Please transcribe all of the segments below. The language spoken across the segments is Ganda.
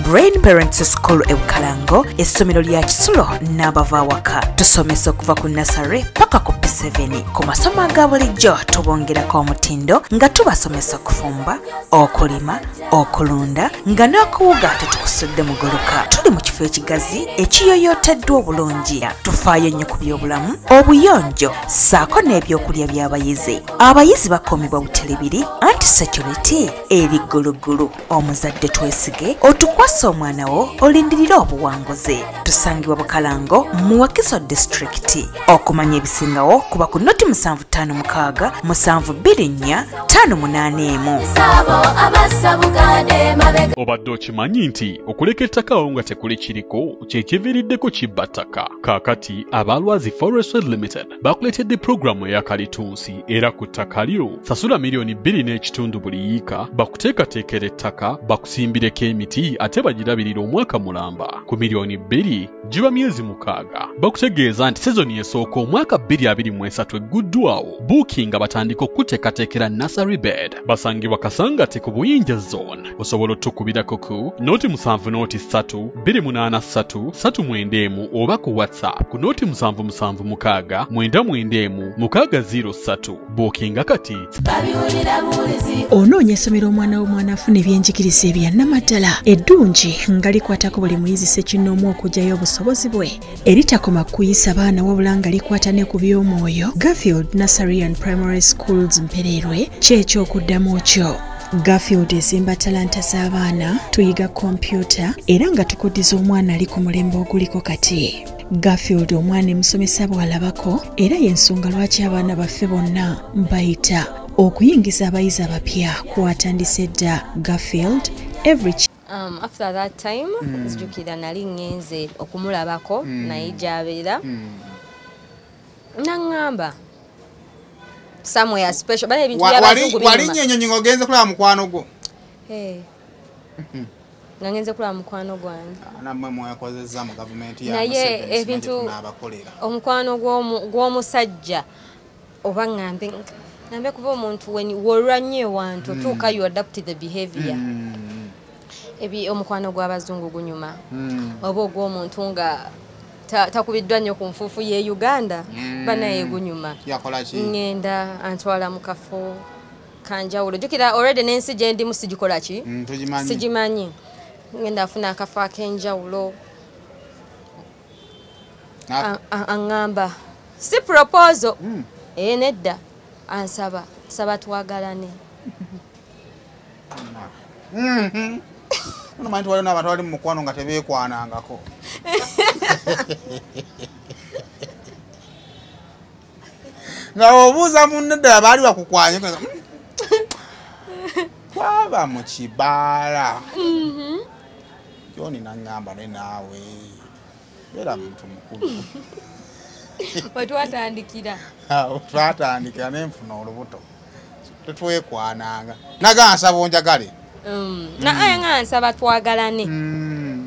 Brain Parents School e Bukalango, essomero lya kisulo n'abava awaka. Tusomesa okuva ku nursery paka ku P7. Ku masomo aga bulijjo tubongerako omutindo nga tubasomesa okufumba, okulima, okulunda nga n'okuwuga tetukusudde muguluka. Tuli mu kifo ekigazi ekiyoyooteddwa obulungi. Tufaayo nnyo ku byobulamu, obuyonjo ssaako n'ebyokulya by'abayizi. Abayizi bakuumibwa butelebiri anti security eri gguluggulu. Omuzadde twesige otukwasa omwana wo olindirire obuwanguzi. Tusangibwa Bukalango mu Wakiso disitulikiti. Okumanya ebisingawo kuba ku 0756 724 581. Obadde okimanyi nti okuleka ettaka awo nga tekuli kiriko kye kiviiriddeko kibba ttaka. Kaakati Abalwazi Forest Limited bakuleetedde pulogulaamu eya kalitunsi, era ku ttaka lyo sasula 2.5 miliyoni buli yiika, bakuteekateekera ettaka, bakusimbireko emiti ate bagirabirira omwaka mulamba. Ku 2 miliyoni giba myezi 6. Bakutegeeza nti sizoni esooka omwaka 2023 egguddwawo. Buukinga batandika okuteekateekera nursery bed. Basangibwa Kasangati ku Buyinja Zone. Osobola otukubirako ku 070 3 283 391 oba ku WhatsApp ku 0776 991 603. Buukinga kati. Onoonya essomero omwana w'omwana afuna ebyenjigiriza ebyannamaddala, eddungi nga likwatako buli muyizi ssekinnoomu okuggyayo obusobozi bwe, eritakoma kuyisa baana wabula nga likwata ne ku by'omwoyo? Garfield Nursery and Primary Schools Mpereerwe kyekyokuddamu kyo. Garfield ezimba talanta z'abaana. Tuyiga kompyuta era nga tukuddiza omwana ali ku mulembe oguliko kati. Garfield omwana emusomesa bw'alabako, era y'ensonga lwaki abaana baffe bonna bayita. Okuyingiza abayizi abapya kwatandise dda. Garfield every After that time, nzijukira nali ŋŋenze okumulabako naye gy'abeera, naŋŋamba somewhere special bana ebintu by'abazungu binyuma. Walinnya ennyonyi ng'ogenze kulaba mukwano gwo? Eh. Nga ngenze kulaba mukwano gwange. Nammwe mwekozezza mu gavumenti ya Naye Museveni, ebintu tunaabakolera. Omukwano gw'omusajja oba ŋŋambe kuba omuntu wolwa nnyo ewantu otuuka you adapt the behavior. Ebi omukwano gw'abazungu gunyuma, oba ogw'omuntu nga takubiddwa nnyo ku nfuufu ye Uganda, banaye gunyuma. Yakola ki? Ŋŋenda antwala mu kafo kanjawulo. Jjukira already n'ensi gye ndimu sigikola ki? Tugimanyi. Sigimanyi. Ŋŋenda afuna akafo ak'enjawulo. Aŋŋamba si proposal, ee nedda, ansaba nsaba twagalane. Ono manyi nti waliwo n'abantu abali mu mukwano nga tebeekwanangako, nga obuuza munne ddala baali bakukwanye, "Twaba mu kibaala, Joni naŋŋamba ne naawe beera muntu mukulu." Wetwatandikira. Awo twatandikira nenfuna olubuto, tetwekwananga, naga nsaba onjagale. Naye nga nsaba twagalane,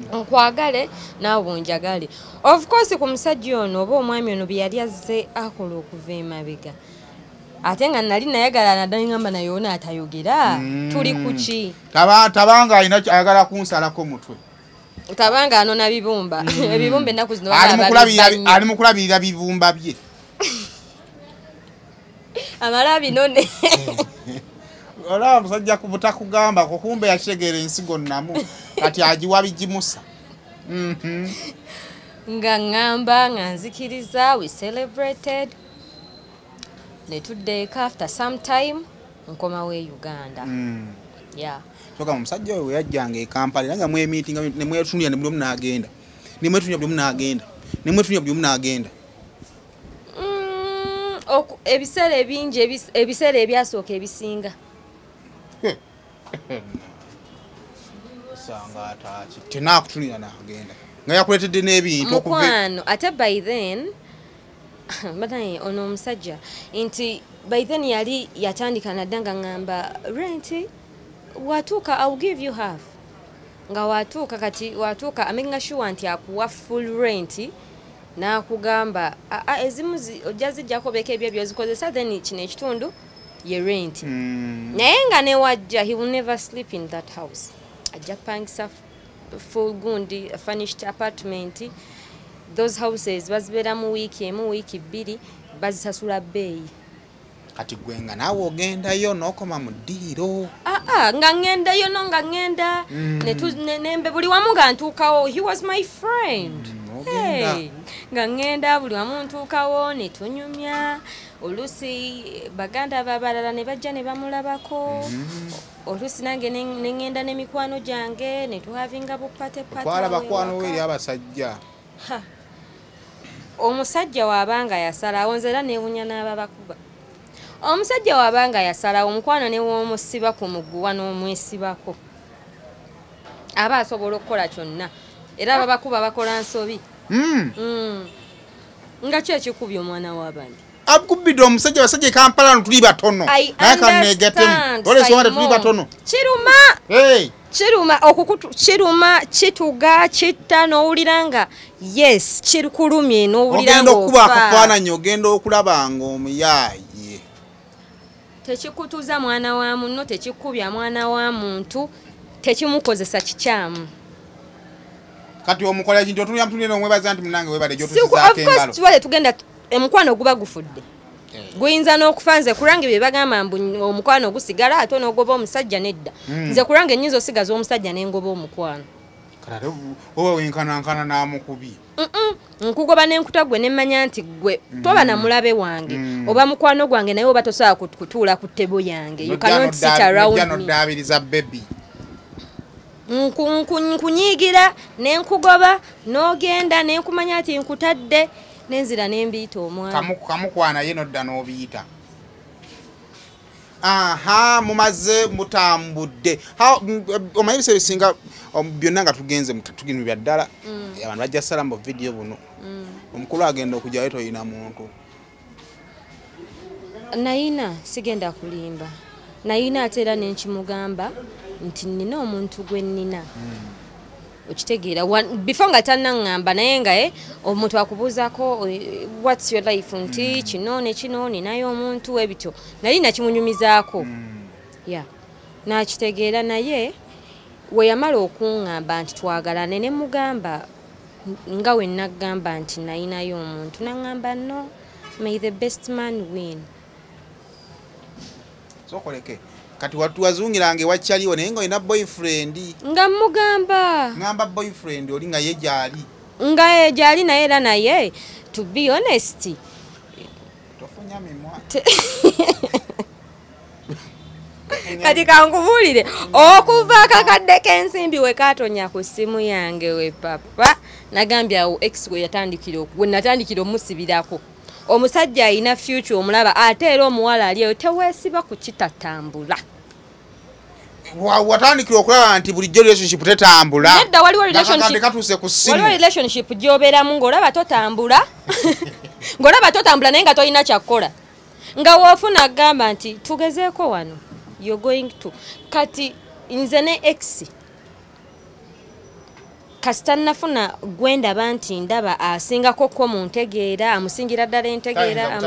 nkwagale naawe onjagale. Of course ku musajja ono oba omwami ono bye yali azze akola okuva emabega, ate nga nali nayagala naddala ngamba naye ono atayogera, tuli ku ki? Tabanga alina ayagala kunsalako mutwe. Tabanga anona bibumba, ebibumba ennaku zino Ali mu baba kulabirira babibba nnyo. Ali mu kulabirira bibumba bye. Amala binone. Olaba musajja butakugamba kukumbe yakitegeera ensigo nnamu kati agiwa bigimusa. Nga ŋŋamba nga nzikiriza, we celebrated ne tudda eka. After some time nkomawo e Uganda. Yeah. Kyokka omusajja oyo bwe yajjanga e Kampala era nga mwemiitinga ne mwetunulira ne buli omu n'agenda, ne mwetunulira buli omu n'agenda, ne mwetunulira buli omu n'agenda. Ebiseera ebingi, ebiseera ebyasooka ebisinga. Osanga ataaki tenaakutunulira n'agenda nga yakuleetedde n'ebintu okuva Mukwano, ate by then banaye ono omusajja nti by then yali yatandika nadda nga ŋŋamba rent watuuka, I will give you half. Nga watuuka kati watuuka amakinga sure nti akuwa full rent, n'akugamba, "Ah, ezimu ojja zijjako beeko ebyo byozikozesa, then kino ekitundu ye rent." Naye nga newajja he will never sleep in that house, ajja kupangisa full gundi furnished apartment. Those houses bazibeera mu wiiki emu, wiiki 2, bazisasula bbeeyi. Kati gwe nga naawe ogendayo n'okoma mu ddiiro. Nga ŋŋendayo no, nga ŋŋenda nembe buli wamu nga ntuukawo. He was my friend. Hey, nga ŋŋenda buli wamu ntuukawo ne tunyumya. Oluusi baganda babalala ne bajja ne bamulabako. Oluusi nange ne ŋŋenda n'emikwano gyange ne tuhavinga bupatepate. Otwala bakwano eri abasajja. Omusajja waabanga yasalawo, nze era neewunya n'ababakuba. Omusajja waabanga yasalawo, omukwano ne w'omusiba ku muguwa n'omwesibako, aba asobola okukola kyonna. Era ababakuba bakola nsobi. Nga ki ekikubye omwana w'abandi? Akubidde omusajja, abasajja e Kampala no tuli batono. Naye kaneegattemu. Olw'ensonga tuli batono. Kiruma. Kiruma okukutu, kiruma, kituga, kitta, n'owulira nga yes, kirukulumye n'owulira nga ogenda okuba akafaananyi, ogenda okulaba ng'omuyaaye. Tekikutuza mwana wa munno, tekikubya mwana wa muntu, tekimukozesa kikyamu. Kati omukola kintu otunulira mutunulira n'omwebaza nti munnange weebale gy'otuusizaako engalo. Of course, tuba tetugenda, omukwano guba gufudde. Guyinza n'okufa. Nze kulange bye bagamba mbu omukwano gusigala ate n'ogoba omusajja, nedda. Nze kulange nnyinza osigaza omusajja n'engoba omukwano. Kale oba wenkanankana n'amukubi. Nkugoba n'enkuta gwe ne mmanya nti gwe toba na mulabe wange oba mukwano gwange, naye oba tosobola kutuula ku ttebo yange. You cannot sit around me. Noddaabiriza baby. Nkunyiigira ne nkugoba n'ogenda ne nkumanya nti nkutadde, nenzira n'embiita omwana. Kamukwana ye nodda n'obiyita. Aha, mumaze mutambudde. Omanyi ebiseera ebisinga byonna nga tugenze tugenda bya ddala, abantu bajja ssala mu vidiyo buno. Omukulu agenda okujjayo toyina muntu. Nayina, sigenda kulimba. Nayina, ate era ne nkimugamba nti nnina omuntu gwe nnina. Okitegeera, before nga tannaŋŋamba, naye nga omuntu akubuuzaako what's your life, nti kino ne kino, ninayo omuntu ebityo. Nali nakimunyumizaako. Yeah. Nakitegeera, naye we yamala okuŋŋamba nti twagalane, ne mugamba nga we naggamba nti nayinayo omuntu, naŋŋamba no, may the best man win. Sokoleke. Kati wazungiranga ewakyaliwo naye nga olina boyfriend. Nga mugamba. Ngamba boyfriend oli nga ye gy'ali. Nga ye gy'ali, naye era naye to be honest. Tofunya mimwa. Kati kankubuulire, okuva akakadde k'ensimbi we kaatonya ku ssimu yange we papa, nagambye awo ex we yatandikira, we natandikira omusibirako. Omusajja alina future omulaba, ate era omuwala ali eyo teweesiba ku kitatambula. Watandikira okulaba nti bulijjo relationship tetambula. Nedda, waliwo relationship katuuse ku ssimu. Waliwo relationship gy'obeeramu ng'olaba totambula. Ng'olaba totambula naye nga tolina kyakukola. Nga woofuna agamba nti tugezeeko wano. You're going to. Kati nze ne ex kasita nafuna gwe ndaba nti ndaba asingako ko mu ntegeera, amusingira ddala entegeera,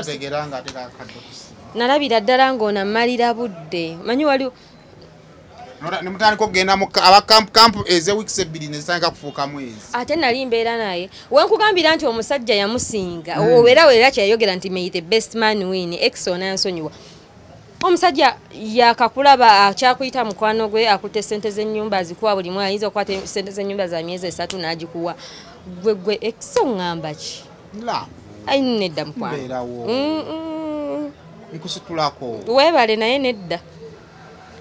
nalabira ddala ng'ono ammalira budde. Manyi wali nemutandika okugenda aba camp eze weeks ebbiri ne zitandika kufuuka mwezi. Ate nali mbeera naye wenkugambira nti omusajja yamusinga. Era era kyeyayogera nti may the best man win. Ex onansonyiwa. Omusajja yakakulaba akyakuyita mukwano gwe, akutte sente z'ennyumba azikuwa buli mwezi, ayinza okukwata sente z'ennyumba za myezi 3 n'agikuwa. Gwe gwe ex oŋŋamba ki? Ayi nedda mukwano. Nkusitulako. Weebale naye nedda.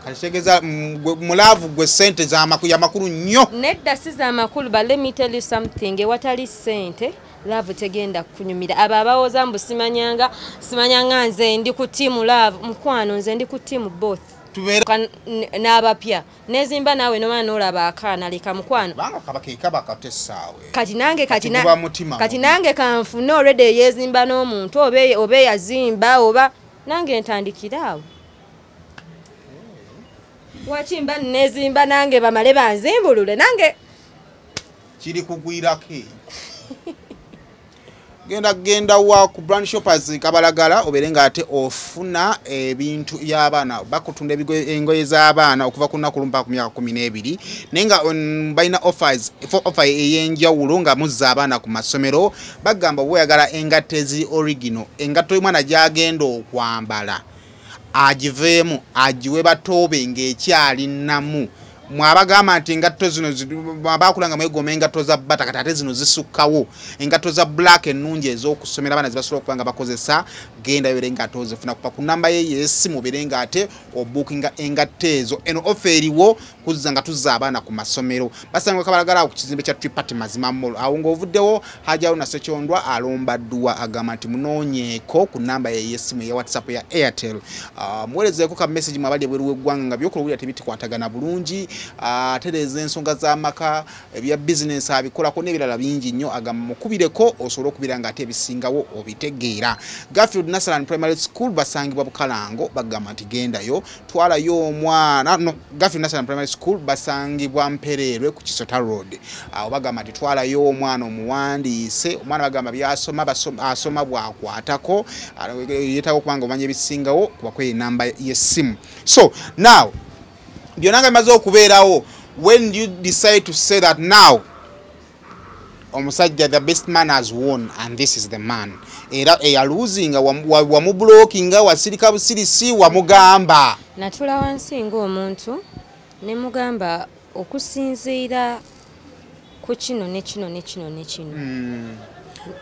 Kati kitegeeza mu love gwe sente yamakulu nnyo. Nedda si za makulu, but let me tell you something. Ewatali sente love tegenda kunyumira. Abo abawoza mbu simanyanga, simanyanga, nze ndi ku team love. Mukwano, nze ndi ku team both. N'abapya nezimba naawe nomala n'olaba akaana, leka mukwano. Kubanga kaba ke kaba katessaawe. Kati nange kati Guba mutima. Kati nange kanfune already eyezimba n'omuntu oba eyazimba, oba nange ntandikira awo. Wakimba nezimba nange bamale banzimbulule nange. Kiri kugwirako. Genda wa ku Brand Shoppers Kabalagala obeere nga ate ofuna ebintu by'abaana, bakutunda engoye z'abaana okuva ku nnaku lumu paka ku myaka 12, naye nga balina offers, offer ey'enjawulo nga muzza abaana ku masomero. Bagamba bwe oyagala engatto eziri original, engatto y'omwana gy'agenda okwambala agiveemu agiwe batoobe ng'ekyali nnamu. Mwabagamba nti engatto zino baakula nga mwegomba engatto za bata, kati ate zino zisukkawo. Engatto za black ennungi ez'okusomera abaana zebasobola okuba nga bakozesa, genda yore engatto ozifuna kupa ku namba ye y'essimu, obeere nga ate obuukinga engatto ezo. Eno ofa eriwo kuzza nga tuzza abaana ku masomero. Basangibwa Kabalagala awo ku kizimbe kya Triparty Mazima Mall. Awo ng'ovuddewo Haji Haruna Ssekyondwa alomba dduwa, agamba nti munoonyeeko ku namba ye y'essimu eya WhatsApp ya Airtel. Muweerezeeko ka message mwabali ebweru w'eggwanga nga by'okola owulira tebitikwatagana bulungi, atereeza ensonga z'amaka, ebya bizinensi abikolako n'ebirala bingi nnyo. Agamba mukubireko osobole okubeera nga ate ebisingawo obitegeera. Garfield Nursery and Primary School basangibwa Bukalango, bagamba nti gendayo twalayo omwana. No, Garfield Nursery and Primary School basangibwa Mpereerwe ku Kisota Road. Awo bagamba nti twalayo omwana omuwandiise. Omwana bagamba byasoma asoma bw'akwatako, yeetaaga okuba nga omanya ebisingawo kuba kweyo enamba y'essimu. So now byonna nga bimaze okubeerawo, when do you decide to say that now omusajja, the best man has won and this is the man? Era eyaluzinga wamublockinga, wasirika busirisi, wamugamba? Natula wansi ng'omuntu ne mugamba okusinziira ku kino ne kino ne kino ne kino,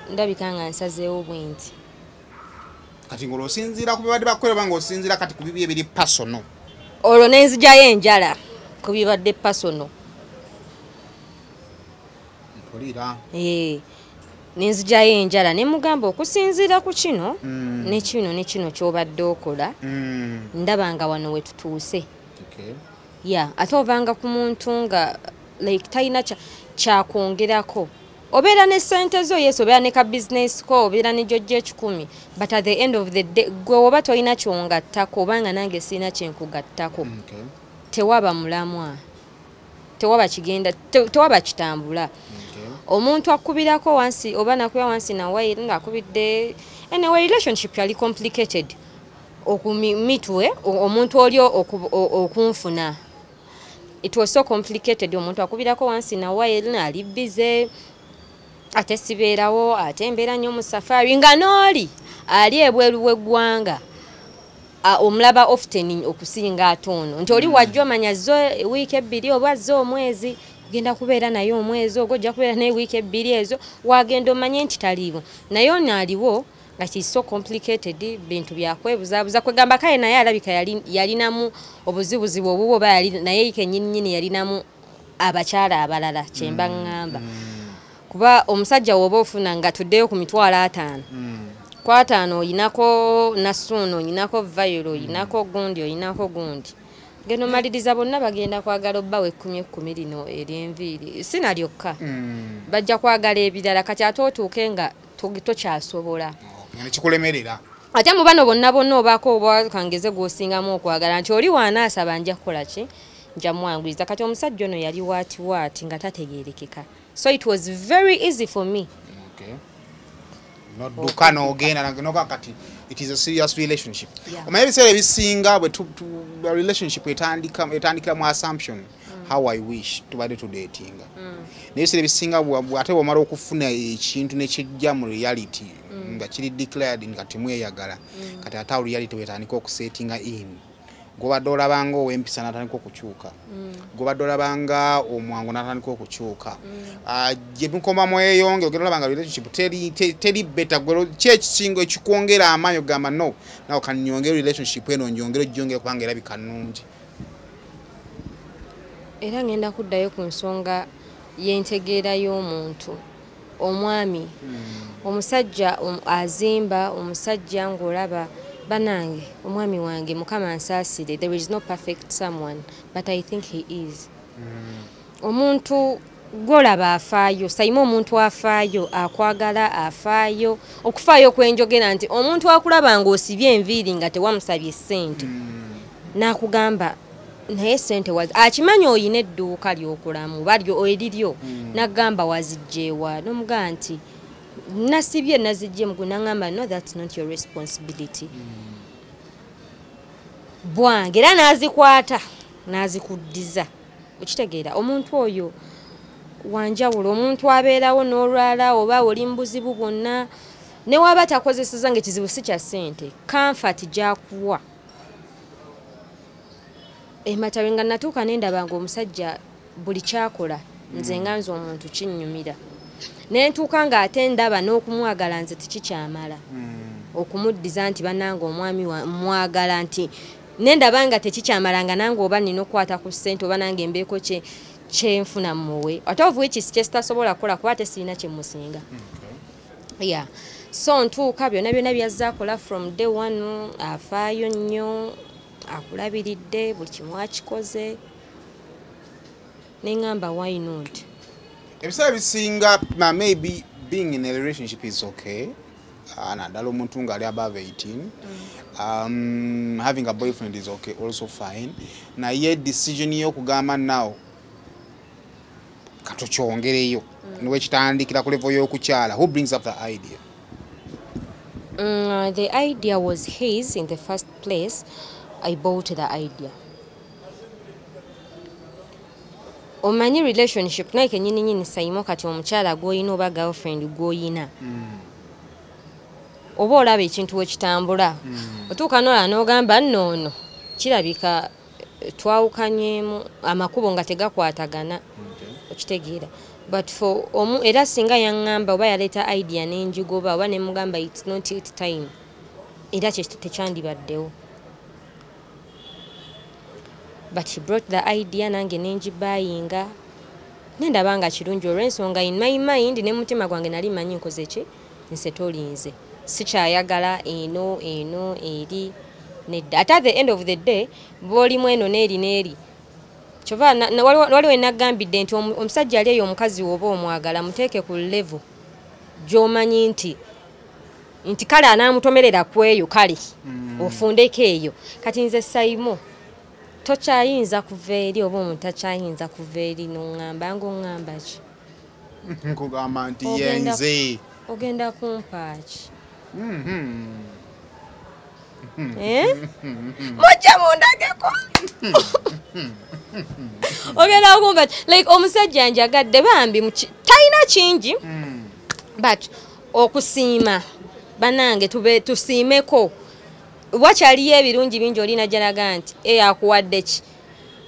ndabika nga nsazeewo bwe nti. Kati ng'olwosinziira ku bibadde bakukolera, ng'osinziira kati ku bibi ebiri personal? Olwo nenzigyayo enjala ku bibadde personal. Mpulira. Nenzigyayo enjala ne mugamba okusinziira ku kino ne kino ne kino ky'obadde okola, ndaba nga wano we tutuuse. Ya ate ovanga ku muntu nga like talina kyakwongerako, obeera ne ssente zo, yes, obeera ne ka business ko, obeera ne gyojja 1,000, but at the end of the day gwe oba tolina kyongattako, obanga nange sirina kyenkugattako, tewaba mulamwa, tewaba kigenda, tewaba kitambula. Omuntu akubirako wansi oba nakubira wansi nawaire ng'akubidde. Anyway, relationship yali complicated okumitwe omuntu oli okunfuna. It was so complicated. Omuntu akubirako wansi nawaire ali busy, ate sibeerawo, ate embeera nnyo mu safari, nga n'oli ali ebweru w'eggwanga omulaba often okusinga ate ono nti oli wajja omanya zo wiiki 2 oba zo omwezi, ogenda kubeera naye omwezi ogwo, ojja kubeera naye wiiki 2 ezo, wagenda omanye nti taliiwo, naye ono aliwo. Nga kiri so complicated, bintu byakwebuzaabuza. Kwegamba kale naye alabika yalinamu obuzibuzibu obubwo, oba naye kennyininyini yalinamu abakyala abalala, kyemba ŋŋamba. Kuba omusajja woba ofuna nga tuddeyo ku 50,000, ku 50 oyinako Nasuuno, oyinako Vayiro, oyinako gundi, oyinako gundi, genda omaliriza bonna bagenda kwagala obbawa 10 lino ery'enviiri, si nalyokka, bajja kwagala ebirala. Kati ate otuuke nga tokyasobola, nekikulemerera. Ate mu bano bonna bonna obaako oba kangeze gw'osingamu okwagala nti oli wanaasaba nja kukola ki, nja mwanguyiza. Kati omusajja ono yali waati waati nga tategeerekeka, so it was very easy for me. Nodduka n'ogenda noga kati it is a serious relationship. Omanyi ebiseera ebisinga bwe relationship etandikira mu assumption, how I wish tubadde tudatinga, naye ebiseera ebisinga ate bw'omala okufuna ekintu nekijja mu reality nga kiri declared nga temweyagala, kati ate awo reality wetandika okusettinga in. Gwobadde olabanga ow'empisa n'atandika okukyuka, gwobadde olabanga omwangu n'atandika okukyuka, gye mukoma mweyonge ogenda olaba nga relationship teri better. Gwe ki ekisinga ekikwongera amaanyi okugamba no, nawe kanyongere relationship eno, njongere ojjongere kubanga erabika nnungi? Era ngenda kuddayo ku nsonga y'entegeera y'omuntu omwami. Omusajja azimba omusajja ng'olaba banange omwami wange, Mukama ansaasire, there is no perfect someone, but I think he is. Omuntu gwolaba afaayo, sayima omuntu afaayo, akwagala, afaayo, okufaayo kwenjogera nti omuntu akulaba ng'osibye enviiri nga tewamusabye ssente, n'akugamba naye ssente akimanyi oyina edduuka ly'okolamu oba eriryo, n'agamba wazijjeewa, n'omugamba nti Nasibye nazijje mugu nangamba no, that's not your responsibility. Bwange era nazikwata nazikuddiza. Okitegeera omuntu oyo wanjawulo, omuntu abeerawo n'olwala oba oli mu buzibu bwonna ne waba takozeseza ng'ekizibu si kya ssente, comfort gy'akuwa. Ematawe nga natuuka ne ndaba ng'omusajja buli kyakola nze nga nze omuntu kinnyumira. Ne ntuuka ng'ate ndaba n'okumwagala nze tekikyamala. Okumuddiza nti bannange omwami mwagala nti ne ndaba nga tekikyamala nga nange oba nina okukwata ku ssente oba nange mbeeko kyenfuna muwe. Ate of which kye sitasobola kukola kuba ate sirina kye musinga. Yeah. So ntuuka byonna byonna byazze akola from day one, afaayo nnyo, akulabiridde, buli kimu akikoze. Ne ŋŋamba why not? Ebiseera bisinga maybe being in a relationship is okay. Naddala omuntu ng'ali above 18. Having a boyfriend is okay, also fine. Naye decision y'okugamba now katukyongereyo niwe kitandikira ku level y'okukyala. Who brings up the idea? The idea was his in the first place. I bought the idea. Omanyi relationship naye kennyini nnyini Saimo kati omukyala gw'olina oba girlfriend gw'olina. Oba olaba ekintu wekitambula. Otuuka n'olaba n'ogamba nno ono kirabika twawukanyeemu amakubo nga tegakwatagana. Okitegeera. But for omu era singa yaŋŋamba oba yaleeta idea n'enjigoba oba ne mugamba it's not it time, era tekyandibaddewo. But he brought the idea nange nenjibayinga nendaba nga kirungi olw'ensonga in my mind ne mutima gwange nali manyi nkoze ki, nsetolinze sikyayagala eno eno eri nedda. At the end of the day bw'olimu eno n'eri n'eri kyova waliwo enagambidde nti omusajja ali eyo omukazi woba omwagala muteeke ku level gy'omanyi nti kale anaamutomerera ku eyo kale ofundeko eyo. Kati nze Saimo tokyayinza kuva eri oba omuntu takyayinza kuva eri n'oŋŋamba ng'oŋŋamba ki? Nkugamba nti yenze. Ogenda kumpa ki? Mujja mundageko. Ogenda kumpa ki? Like omusajja njagadde bambi talina kingi but okusiima bannange tusiimeko. Wakyaliyo ebirungi bingi olina gy'alaga nti akuwadde ki,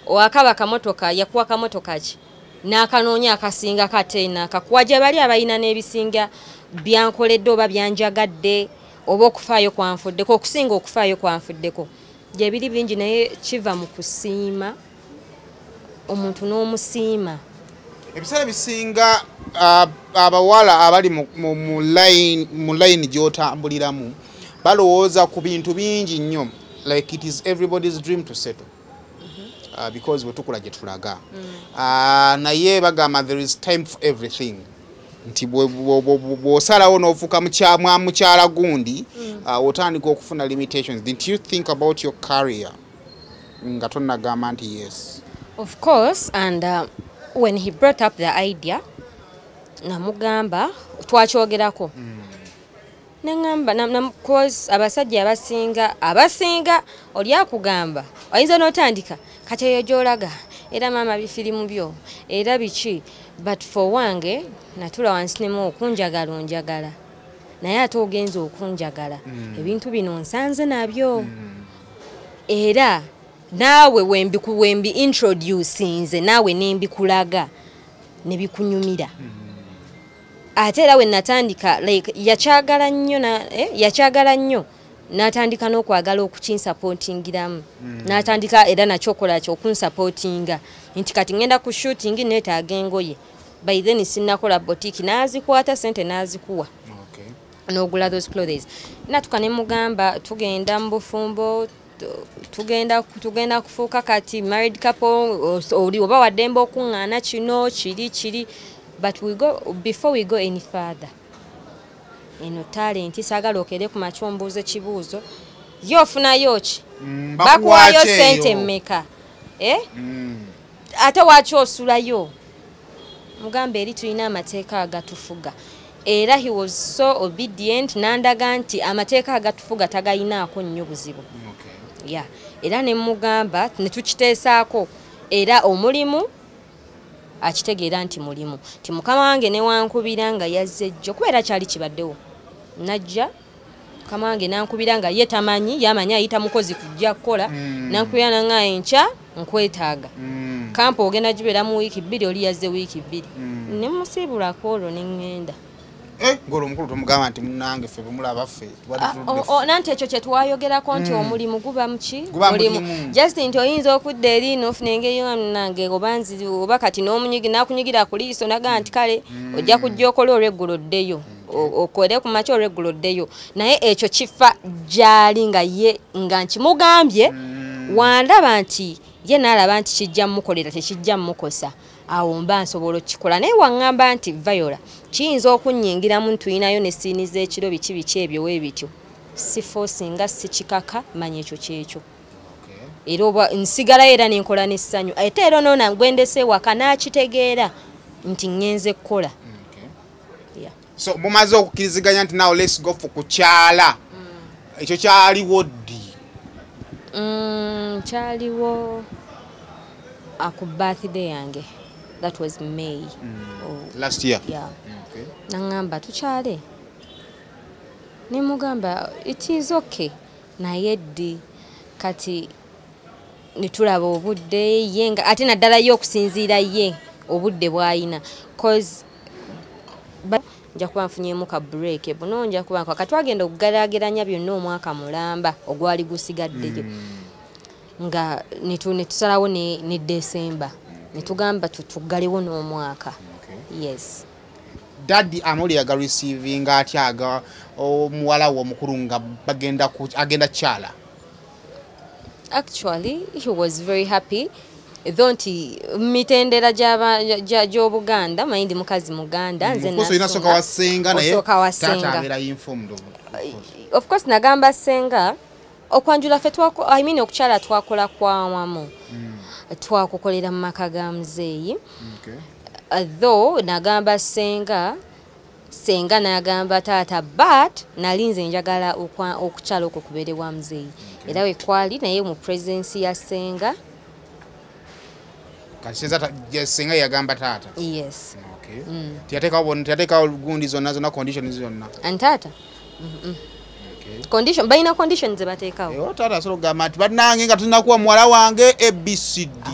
owakaba kamotoka yakuwa kamotoka ki n'akanoonya akasinga kate n'akakuwa. Gye bali abalina n'ebisinga byankoledde oba byanjagadde oba okufaayo kwanfuddeko okusinga okufaayo kwanfuddeko. Gye biri bingi naye kiva mu kusiima omuntu n'omusiima. Ebiseera bisinga abawala abali mu line gy'otambuliramu balowooza ku bintu bingi nnyo, like it is everybody's dream to settle. Because bwe tukula gye tulaga. Naye bagamba there is time for everything. Nti bw'osalawo n'ofuuka mukyala gundi, otandika okufuna limitations. Didn't you think about your career nga tonnagamba nti yes? Of course, and when he brought up the idea namugamba twakyogerako. Nengamba cause abasajja abasinga oli akugamba oyinza n'otandika kati eyo gy'olaga era maama bifirimu byo era biki, but for wange natula wansi nemu okunjagala onjagala naye ate ogenza okunjagala ebintu bino nsanze nabyo. Era naawe wembi introducinze naawe nembikulaga ne bikunyumira. Ate era we natandika like yakyagala nnyo yakyagala nnyo n'atandika n'okwagala okukinsupportingiramu. N'atandika era nakyokola kyo okunsupportinga nti kati ngenda ku shooting neetaaga engoye. By then sinnakola boutique n'azikwata ssente n'azikuwa. N'ogula those clothes. Natuka ne mugamba tugenda mu bufumbo tugenda kufuuka kati married couple oli oba waddembe okuŋŋaana kino kiri kiri. But we go before we go any further. Eno talent saagala okere ku makya ombuuze kibuuzo ye ofunayo ki? Bakuwaayo ssente mmeka? Ate waaki osulayo? Mugambe eri tulina amateeka agatufuga. Era he was so obedient, nandaga nti amateeka agatufuga tagayinaako nnyo buzibu. Yeah. Era ne mugamba ne tukiteesaako, era omulimu akitegeera nti mulimu, nti mukama wange ne wankubira nga yazze jjo, kubeera kyali kibaddewo, najja mukama wange nankubira nga ye tamanyi, yamanyi ayita mukozi kujja kukola, nankubira nanga enkya nkwetaaga, kampa ogenda gibeera mu wiiki 2, oli yazze wiiki 2, ne musiibulako olwo ne ŋŋenda. Ng'olwo omukulu tomugamba nti munnange ffe bwemulaba ffe nanti ekyo kye twayogerako nti omulimu guba muki mulimu, just nti oyinza okudda eri n'ofuna engeri munnange oba nzi oba kati n'akunyigira ku liiso naga nti kale ojja kujja okola olweggulo oddeyo, okole ku makya olweggulo oddeyo, naye ekyo kifa gy'ali nga ye nga nkimugambye, wandaba nti ye n'alaba nti kijja mmukolera tekijja mmukosa, awo mba nsobola okukikola. Naye waŋŋamba nti Viola kiyinza okunnyingiramu ntuyinayo ne siini z'ekiro biki biki ebyo weebityo, si forcinga, si kikaka, manya ekyo kyekyo. Era oba nsigalayo era nenkola n'essanyu, ate era noona gwendese waka n'akitegeera nti ŋŋenze kukola. So mumaze okukkiriziganya nti now let's go for kukyala, ekyo kyaliwo ddi? Kyaliwo ku birthday yange. That was May. Last year? Yeah. Okay. Nangamba tukyale. Nemugamba it is okay. Naye ddi kati nitulaba obudde ye nga ate naddala ye okusinziira ye obudde bw'ayina, cause nja kuba nfunyeemu ka break buno, nja kuba kati twagenda okugeraageranya byonna omwaka mulamba ogwali gusigaddeyo, nga netusalawo ne December netugamba tutuggalewo n'omwaka. Yes. Daddy amuli yaga receiving atya aga omuwala wo omukulu nga bagenda agenda kyala? Actually he was very happy, though nti mitendera gy'Obuganda, manyi ndi mukazi Muganda, nze nasooka wa ssenga, naye taata abeera informed of course. Nagamba ssenga okwanjula ffe I mean okukyala twakola kwa wamu, twakukolera mu maka ga muzeeyi. Though nagamba ssenga, ssenga nagamba taata, but nali nze njagala okukyala okwo kubeere wa muzeeyi, era we kwali naye mu presence ya ssenga. Kati ssenga yagamba taata? Yes. Teyateekawo gundi zonna zonna, conditions zonna? And taata condition, balina conditions ze bateekawo. Taata asobola okugamba nti bannange nga tulina kuwa muwala wange ABCD.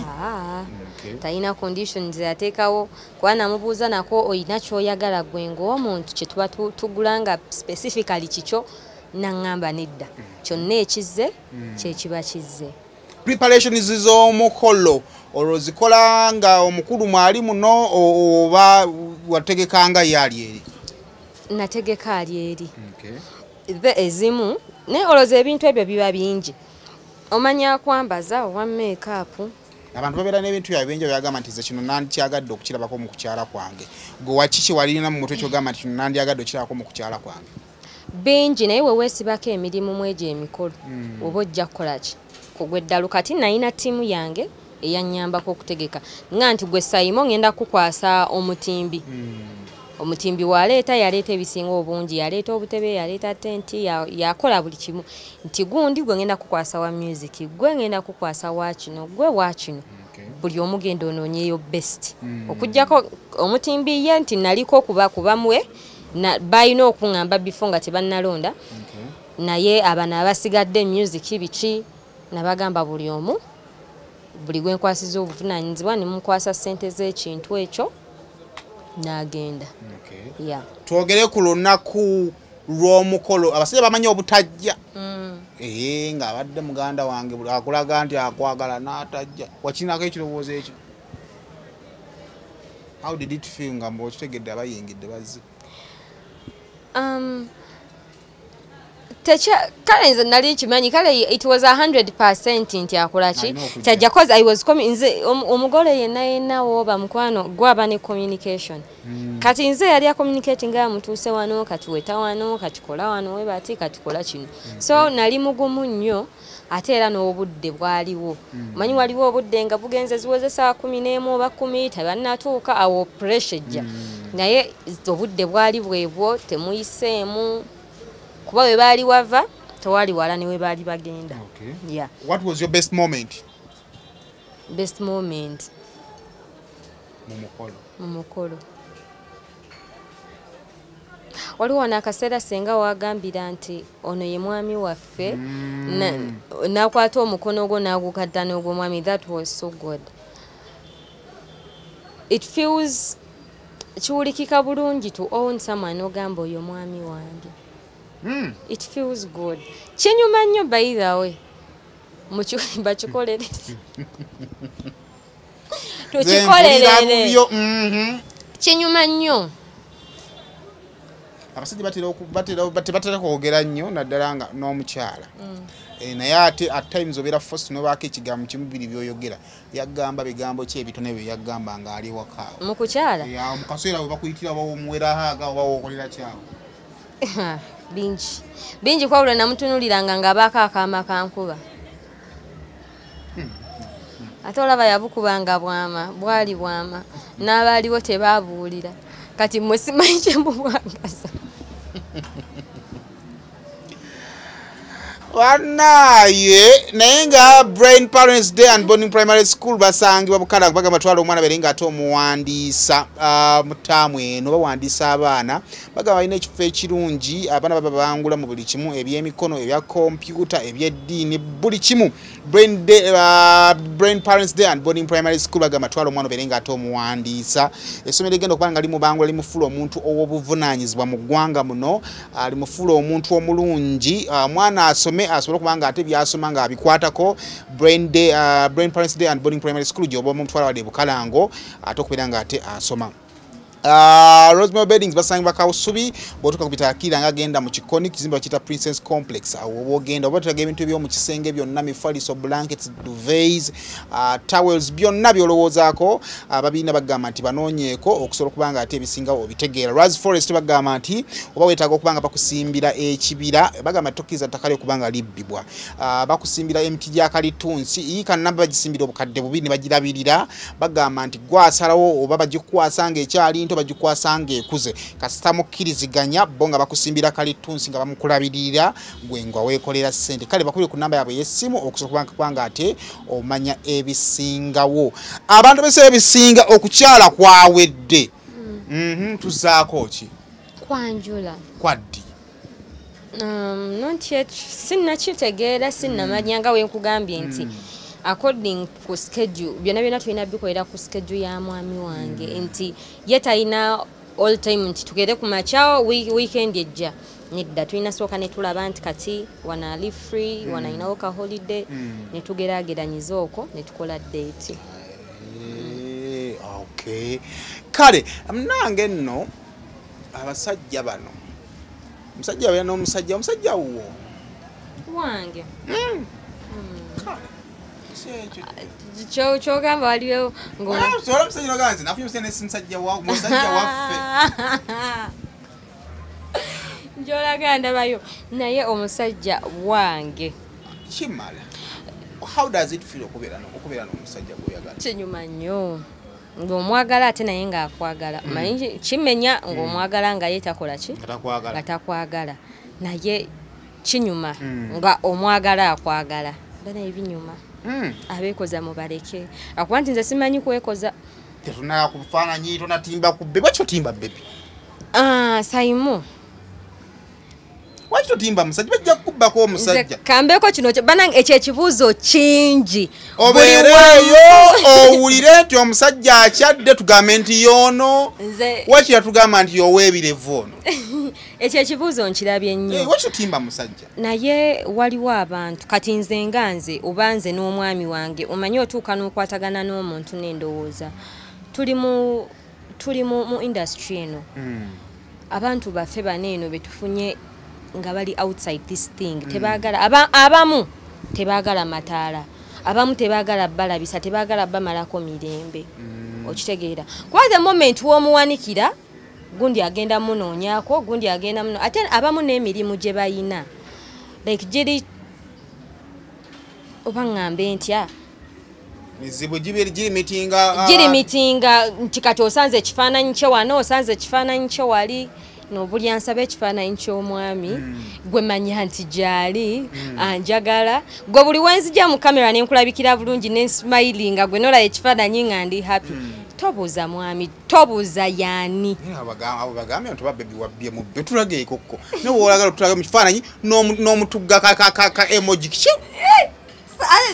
Talina conditions ze yateekawo, kuba namubuuza nako oyina ky'oyagala gwe ng'omuntu kye tuba tugula nga specifically kikyo, naŋŋamba nedda, kyonna ekizze kyekiba kizze. Preparations z'omukolo olwo zikola nga omukulu mwali muno oba wategekanga ye ali eri? Nategeka ali eri. Ezimu naye olowooza ebintu ebyo biba bingi, omanya akwambaza owa makeup, abantu babeera n'ebintu byabwe bingi byagamba nti nze kino nandikyagadde okukirabako mu kukyala kwange. Gwe wakiki walina mu mutwe kyogamba nti kino nandyagadde okukirabako mu kukyala kwange? Bingi, naye weweesibako emirimu mu egyo emikolo oba ojja kukola ki kugwa eddalu. Kati nalina ttiimu yange eyannyambako okutegeka, nga nti gwe Sayimo ngenda kukwasa omutimbi. Omutimbi waleeta, yaleeta ebisinga obungi, yaleeta obutebe, yaleeta tenti, yakola buli kimu, nti gundi gwe ngenda kukwasa wa music, gwe ngenda kukwasa wa kino, gwe wa kino, buli omu genda onoonyeyo best. Okuggyako omutimbi ye nti naliko kuba kubamwe balina okuŋŋamba before nga tebannalonda, naye abano abasigadde music biki nabagamba buli omu, buli gwe nkwasiza obuvunaanyizibwa ne mukwasa ssente z'ekintu ekyo n'agenda. Yeah. Twogere ku lunaku lw'omukolo, abasajja bamanyi obutajja. Ng'abadde muganda wange akulaga nti akwagala n'atajja, wakirinako ekirowoozo ekyo? How did it feel nga mbw'okitegedde abayingidde bazze? Kale nze nali nkimanyi, kale it was 100% nti akola ki kyajja, cause I was nze omugole yenna yenna woba mukwano gwaba ne communication. Kati nze yali communicating nga mutuuse wano, kati weta wano, kati kola wano, we bati kati kola kino. So nali mugumu nnyo, ate era n'obudde bwaliwo. Omanyi waliwo obudde nga bugenze ziweze saa 11 oba 10 tebannatuuka, awo pressure ejja. Naye obudde bwali bwebwo temuyiseemu kuba we baali wava tewali wala ne we baali bagenda. Okay. Yeah. What was your best moment? Best moment mu mukolo. Mu mukolo waliwo n'akaseera senga wagambira nti ono ye mwami waffe, nakwata omukono gwo n'agukatta n'ogw'omwami. That was so good. It feels kiwulikika bulungi to own someone n'ogamba oyo mwami wange. It feels good. Kinyuma nnyo, by the way. Bakikolere, tukikolerere, kinyuma nnyo. Abasajja batera kwogera nnyo naddala nga n'omukyala. Naye ate at times obeera forced n'obaako ekigambo kimu biri by'oyogera. Yagamba bigambo ki ebitono ebyo yagamba ng'ali waka mu kukyala? Mu kaseera we bakuyitira oba omuweraho oba wokolera kyawo. Bingi bingi, kwawula namutunuliranga ng'abaako akaama kankuba. Ate olaba yabukubanga bwama, bwali bwama, n'abaaliwo tebaabuulira. Kati mmwe simanyi kye mubwagaza. Wanaye naye nga Brain Parents Day and Boarding Primary School basangibwa Bukala. Bagamba twala omwana bere nga ate omuwandiisa mu ttaamu eno bawandiisa abaana. Bagamba balina ekifo ekirungi, abaana baba bangula mu buli kimu, ebyemikono, ebya kompyuta, ebyeddiini, buli kimu. Brain Day, Brain Parents Day and Boarding Primary School bagamba twala omwana bere nga ate omuwandiisa. Essomero ligenda okuba nga limubangula, limufuula omuntu ow'obuvunaanyizibwa mu ggwanga muno, limufuula omuntu omulungi, omwana asome asobole okuba nga ate byasoma nga abikwatako. Brain Day, Brain Parents Day and Boarding Primary School gy'oba omutwala wadde Bukalango ate okubeera nga ate asoma. Rosemary Beddings basangibwa Kawusubi, bw'otuuka ku Bitaakira nga agenda mu kikoni kizimbe bakiyita Princess Complex. Awo oba ogenda oba otulaga ebintu eby'omu kisenge byonna, mifaliso, blankets, duvets, towels, byonna by'olowoozaako. Babirina bagamba nti banoonyeeko okusobola okuba nga ate ebisingawo obitegeera. Raz Forest bagamba nti oba weetaaga okuba nga bakusimbira ekibira, bagamba tokkiriza ttaka lyo okuba nga libbibwa. Bakusimbira emiti gya kalitunsi, yiika namba bagisimbira obukadde 2 ne bagirabirira. Bagamba nti gwasalawo oba bagikwasa ng'ekyali nto, bagikwasa ng'ekuze, kasita mukkiriziganya bo nga bakusimbira kalitunsi nga bamukulabirira, gwe nga weekolera ssente. Kale bakubire ku namba yaabwe ey'essimu okusobola okuba nga ate omanya ebisingawo. Abantu b'ebiseera ebisinga okukyala kwawedde. Tuzaako ki? Kwanjula. Kwaddi? Not yet, sinnakitegeera, sinnamanya nga we nkugambye nti according ku schedule byonna byonna tulina bikolera ku schedule ya mwami wange, nti ye talina all time nti tugere ku makya weekend ejja. Nedda, tulina sooka ne tulaba nti kati wano ali free, wano alinawo ka holiday, ne tugeraageranyiza okwo ne tukola date. Okay. Kale nange nno abasajja bano, omusajja abeera n'omusajja, omusajja wuwo wange. Kale si ekyo. Kyogamba waliwo Sobola omusajja n'ogamba nti nafunye omusajja ne si musajja musajja waffe. Njolaga ndabayo naye omusajja wange. Kimala. How does it feel okubeera n'omusajja gw'oyagala? Kinyuma nnyo ng'omwagala ate naye ng'akwagala. Omanyi kimenya ng'omwagala nga ye takola ki? Nga takwagala. Naye kinyuma nga omwagala akwagala. Bana ebinyuma. Abeekoza mubaleke. Akuba nti nze simanyi kwekoza. Tetunala ku bifaananyi, tonatimba ku bebe. Lwaki otimba bebe? Saimu. Lwaki totimba musajja? Bajja kukubbako omusajja. Kambeko kino banange ekyo ekibuuzo kingi. Obeereeyo owulire nti omusajja akyadde tugambe nti y'ono. Lwaki yatugamba nti y'ow'ebirevu ono? Ekyo ekibuuzo nkirabye nnyo. Lwaki otimba musajja? Naye waliwo abantu kati nze nga nze oba nze n'omwami wange omanyi otuuka n'okwatagana n'omuntu n'endowooza. Tuli mu industry eno. Abantu baffe bano eno betufunye nga bali outside this thing. Tebaagala abamu tebaagala mataala, abamu tebaagala balabisa, tebaagala bamalako mirembe. Okitegeera? Kuba the moment w'omuwanikira gundi agenda munoonyaako, gundi agenda muno, ate abamu n'emirimu gye bayina like giri oba ŋŋambe ntya, Mizibu giri mitinga. Giri mitinga nti kati osanze ekifaananyi kye wano, osanze ekifaananyi kye wali, nobuli ansaba ekifaananyi ky'omwami gwe manya nti gyali anjagala, gwe buli wenzija mu kamera nenkulabikira bulungi nensmilinga, gwe nolaba ekifaananyi nga ndi happy. Tobuuza mwami, tobuuza yaani. Naye abo bagambye nti babebi wabbye mubbe, tulage ekokko naye woolagala otulage mu kifaananyi n'omutugga ka emoji ki.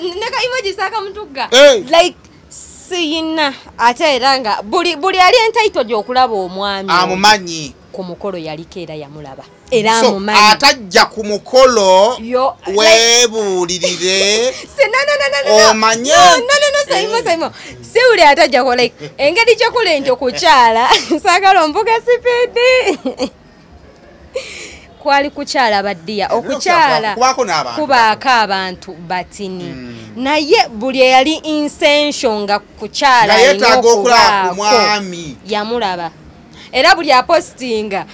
Neka emoji sakamutugga. Hey. Like siyina, ate era nga buli ali entitled okulaba omwami amumanyi. Ku mukolo yaliko era yamulaba era So amumanyi. atajja ku mukolo Yo, weebuulirire. Si, no, no, no, no, no, no. Omanye. No, no, no, no, Saimo, Saimo. Si uli atajja ko, like engeri gyekuli nti okukyala saagala ombuga speed kwali kukyala baddiya okukyala Kubaako n'abantu. Kubaako abantu batini, naye buli eyali essential nga kukyala nga alina yeetaaga okulaba ku okubaako, mwami. Yamulaba era buli apostinga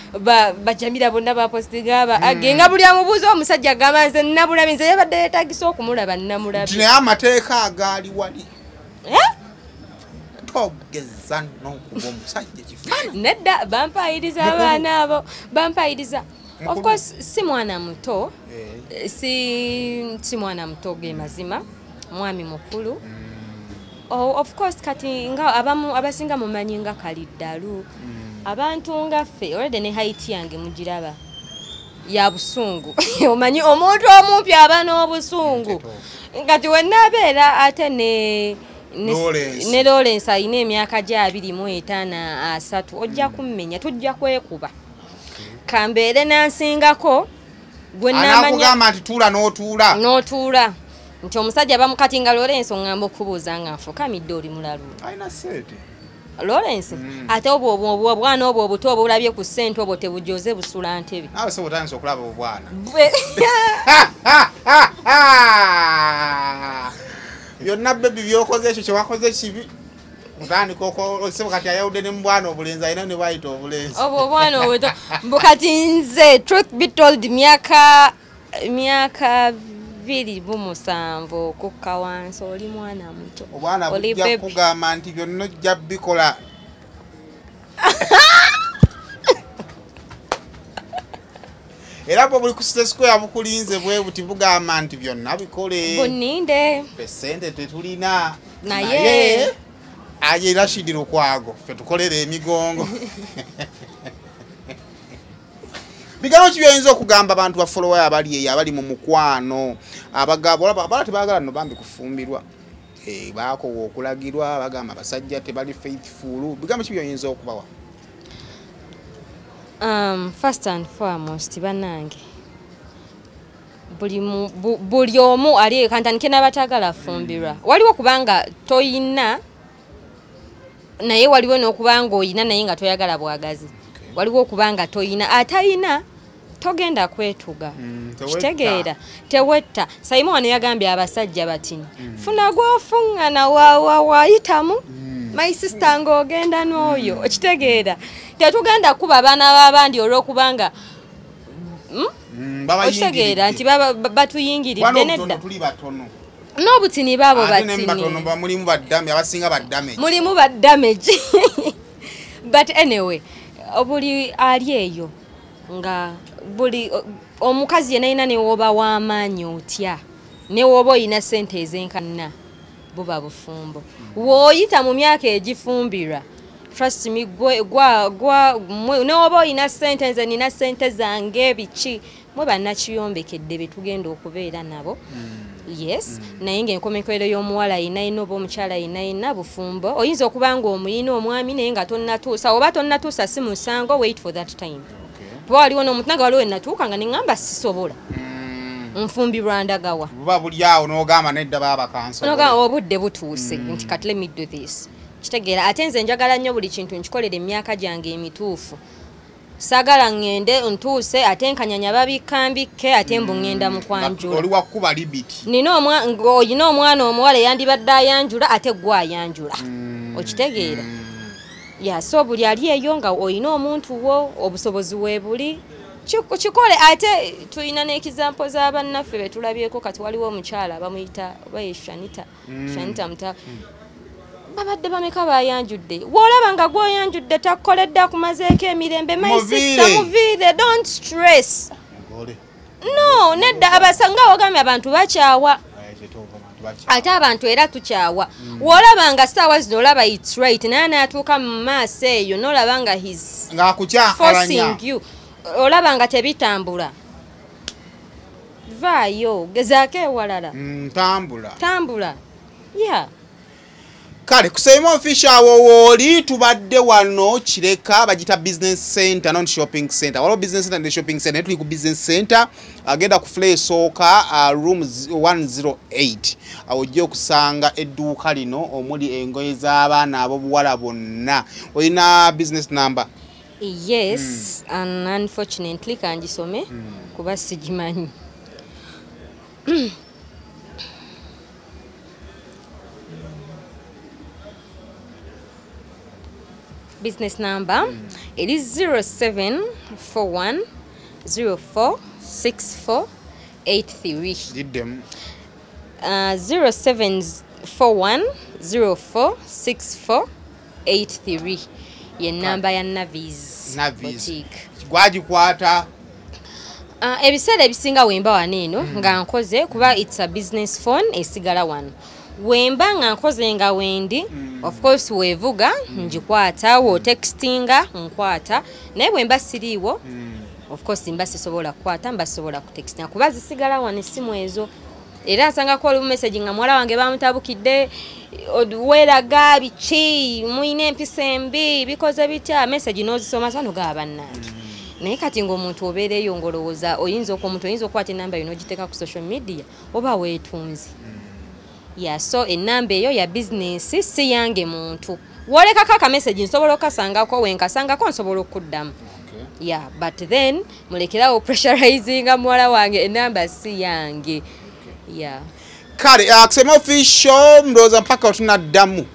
bajamira bonna bapostinga nga buli amubuuza omusajja agamba nze nabulabi, nze yabadde yeetagisa okumulaba Nti namulabi. Naye amateeka agaali wali Eh? togeza n'okuba omusajja ekifaananyi. Nedda, bampayiriza abaana abo bampayiriza. Of Mukulu. course si mwana muto. Eh. Si mwana muto ge mazima, mwami mukulu. Oh, of course kati nga abamu abasinga mumanyi nga kaliddalu, abantu nga ffe already ne height yange mugiraba ya busungu. Omanyi omuntu omumpi aba n'obusungu, kati wenaabeera ate ne Lawrence. Ne Lawrence alina emyaka gya 25, 30, ojja kummenya, tujja kwekuba, kambeere nansingako gwe namanya. Anakugamba nti tuula n'otuula. N'otuula nti omusajja bamukati nga Lawrence oŋŋamba okubuuza nga nfukamidde, oli mulalu. Alina sente. Lawrence ate obwo obwo obwana obwo obuto obulabye ku ssente obwo tebujoze busula ntebe. Naawe sebo otandise okulaba obwana. Byonna bebi byokoze, ekyo kyewakoze kibi, otandika sebo kati ayawudde ne mubwana obulenzi alina ne bwayita obulenzi. Obwo obwana obuto mbu kati nze, truth be told, myaka 27 okukka wansi oli mwana muto. Obwana Oli bujja baby. kugamba nti byonna ojja bikola. Era bwe buli ku City Square bukulinze bwe buti bugamba nti byonna bikole. Buninde. Ffe sente tetulina. Naye- Aye Rashidi Lukwago ffe tukolera emigongo. Bigambo ki byoyinza okugamba abantu bafolowa abali eyo abali mu mukwano, abagabo abala tebaagala nno bambi kufumbirwa? Eh, baakowa okulagirwa, bagamba abasajja tebali faithful. Bigambo ki byoyinza okubawa? First and foremost, bannange, buli omu ali kantandike n'abatagala fumbirwa, waliwo kubanga toyina, naye waliwo n'okubanga oyina naye nga toyagala bwagazi. Waliwo okubanga toyina, atayina togenda kwetuga. Tewetta. Kitegeera, tewetta. Saimu wano yagambye abasajja batini, funa gwofuŋŋana wayitamu my sister ng'ogenda n'oyo. Okitegeera, tetugenda kuba abaana b'abandi olw'okubanga okitegeera nti batuyingiridde. Nedda. Tuli batono. N'obutini baabo Ate ne mubatono batini. mulimu baddame, abasinga baddame. Mulimu ba damage, but anyway, buli ali eyo nga buli omukazi yenna yina, newoba w'amaanyi otya, newoba oyina sente ezenkana, buba bufumbo. W'oyita mu myaka egifumbirwa, trust me, gwe gwa gwa newoba oyina sente, nze nina sente zange biki, mwe bannakiyombekedde betugenda okubeera nabo. Yes, naye ng'enkomekerero y'omuwala ayinayina oba omukyala ayinayina bufumbo. Oyinza okuba nga omuyina omwami naye nga tonnatuusa, oba tonnatuusa si musango, wait for that time. Kuba waliwo n'omuntu nange waliwo enatuuka nga neŋŋamba sisobola, nfumbirwa ndagawa. Buba buli awo n'ogamba nedda baaba kansobola. Noga obudde butuuse nti kati let me do this. Kitegeera, ate nze njagala nnyo buli kintu nkikolera emyaka gyange emituufu. Saagala ŋŋende ntuuse ate nkanyanya babikkambikke ate mbu ŋŋenda mu kwanjula. Oli wakuba libiti. Nina ng'olina omwana omuwala eyandibadde ayanjula ate gwe ayanjula. Okitegeera, ya? So buli ali eyo nga olina omuntu wo, obusobozi weebuli, Kikole ate tulina n'example z'abannaffe be tulabyeko. Kati waliwo omukyala bamuyita oba ye Shanita, Shanita Muta. Babadde bameka bayanjudde? W'olaba nga gw'oyanjudde takukoledde, akumazeeko emirembe, my sister, muviire. Don't stress. No, nedda. Abasanga wagambye abantu bakyawa, ate abantu era tukyawa. W'olaba nga ssaawa zino olaba it's right, naye n'atuuka mu maaso eyo n'olaba nga he's forcing you, olaba nga tebitambula, vaayo, gezaako ewalala. Tambula. Tambula, yeah. Kale Kuseima Official, awo wooli. Tubadde wano Kireka, bagita business center, non shopping center. Waliwo business center ne shopping center, naye tuli ku business center. Agenda ku floor esooka, room 108. Awo ojja okusanga edduuka lino omuli engoye z'abaana ab'obuwala bonna. Olina business number? Yes, and unfortunately kangisome kuba sigimanyi. Business number, it is 0741 046483. Giddemu. 0741 046483 ye namba ya Navis. Navis. Boutique. Gwagikwata? Ebiseera ebisinga wemba wano eno nga nkoze, kuba it's a business phone, esigala wano. Wemba nga nkoze nga wendi, of course weevuga ngikwata, wotextinga nkwata, naye bwemba siriiwo, of course mba sisobola kukwata, mba sisobola kutextinga kuba zisigala wano essimu ezo. Era nsangako oli message nga muwala wange bamutabukidde, weeraga biki, muyina empisa embi, bikoze bitya, message n'ozisoma sano gaba bannange. Naye kati ng'omuntu obeereyo ng'olowooza oyinza omuntu oyinza okukwata enamba yo n'ogiteeka ku social media oba weetunze. Yeah, so enamba eyo ya bizinensi, si yange muntu. Wolekako akamessage nsobola okukasangako, wenkasangako nsobola okuddamu. Yeah, but then mulekerawo pressurizinga muwala wange, enamba si yange. Yeah. Kale, Kusema Official, ndowooza mpaka tunaddamu.